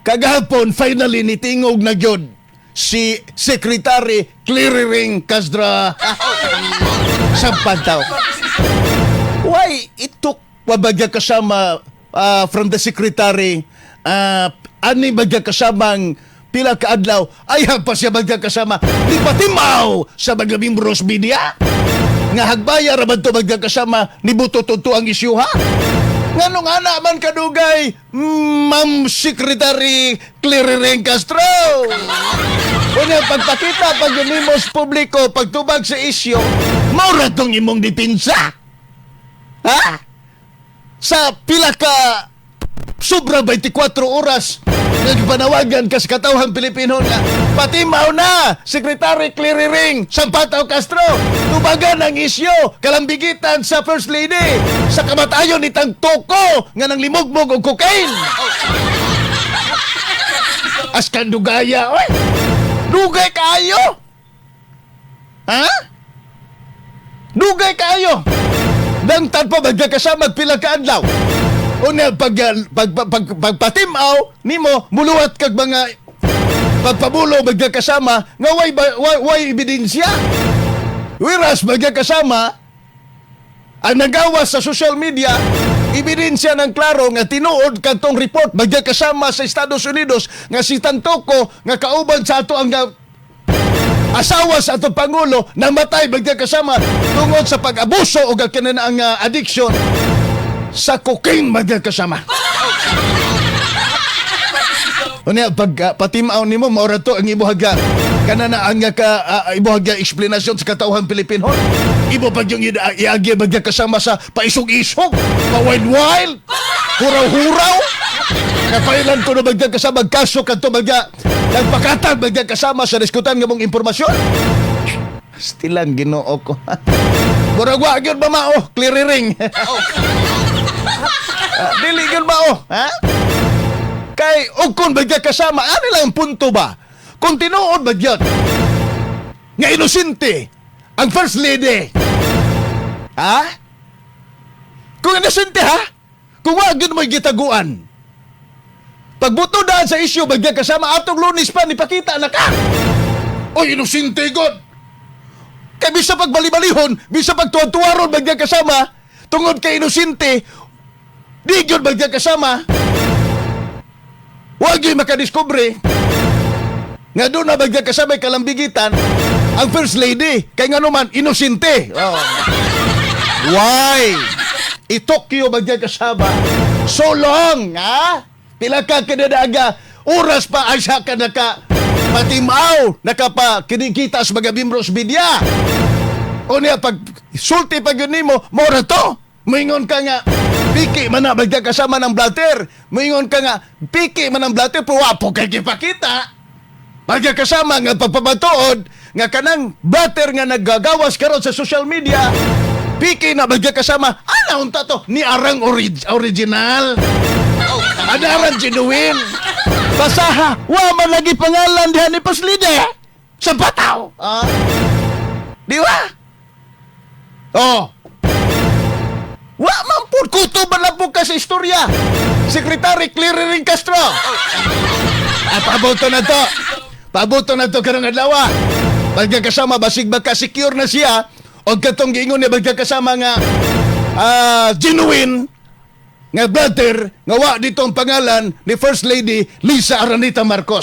Kagahapon, finally, nitingog na gyud si Secretary Clariring Castro sa Pantaw. Why it took pabagya kasama from the secretary ani bagya kasamang pila ka adlaw ay pa siya bagya kasama di patimaw sa mga membros media nga hagbaya ra man to bagya kasama ni buto to ang isyu, ha? Nganong ana man kadugay, Ma'am Secretary Clariring Castro? Unya, pagpakita pag sa publiko, pagtubag sa isyu, mao tong imong depensa. Ha? Sa pila ka sobra 24 oras nagpanawagan ka sa katawhang Pilipino nga patimaw na, Secretary Clariring Sampatao Castro, tubagan ang isyu kalambigitan sa First Lady sa kamatayon ni Tangtoko nga nang limugmog og cocaine. Askan dugaya, oy, dugay kaayo, ha? Dugay kaayo. Dangtan pa magkakasama pila ka adlaw. Unya pag pagpatimaw nimo, muluwat kag mga pagpabulo magkakasama nga way ebidensya. Whereas magkakasama ang nagawa sa social media, ebidensya ng klaro nga tinuod kadtong report magkakasama sa Estados Unidos nga si Tantoko nga kauban sa ato ang asawa sa atong pangulo namatay magkakasama tungod sa pag-abuso o kanan ang addiction sa cocaine magkakasama. Unya pag patimaw nimo, mao ra to ang ibuhaga kana na ang ka ibuhaga eksplanasyon sa katawhan Pilipino. Imo pag yung iagi magkakasama sa paisog-isog, pa wild wild, huraw-huraw. Kapailan ko na magkakasama kaso kadto magka nagpakatag magkakasama sa diskutan nga mong impormasyon. Stilan, Ginoo ko. Murag wa gyud ba mao, clearing. Dili gyud mao, ha? Kay og kung magkakasama, ano lang ang punto ba? Kung tinuod ba gyud nga inosente ang First Lady? Ha? Kung inosente, ha? Kung wa gyud mo'y gitaguan. Pagbuto daan sa isyu magkakasama atong Lunes pa nipakita na ka. Oy, inosente god. Kay bisa pagbali-balihon, bisa pagtuwad-tuwaron magkakasama, tungod kay inosente, di gyud magkakasama. Wag gyud makadiskubre nga doon na magkakasama kalambigitan ang First Lady. Kay nga naman, inosente. Oh. Why? Itokyo magkakasama. So long, ha? Pila ka kinadaga, oras pa ay siya ka naka patimaw, nakapa kinikita sa mga membros media. O niya, pag sulti pag yun nimo, mao ra to. Moingon ka nga, piki man na magkakasama ng blatter. Moingon ka nga, piki man ang blatter, pero wapo kay gipakita. Magkakasama nga pagpapatuod nga kanang blatter nga naggagawas karon sa social media, piki na magkakasama, ana unta to, ni arang original. Adaran genuine. Basaha, wa man lagi pangalan diha ni First Lady. Sa bataw. Ah. Di ba? Oh. Wa man pud kuto man lang po ka sa istorya. Secretary Clariring Castro. Ah, pabuto na to. Pabuto na to karong adlaw. Pagkakasama basig baka secure na siya og katong giingon niya magkakasama nga genuine nga blatter nga wa dito ang pangalan ni First Lady Lisa Araneta Marcos.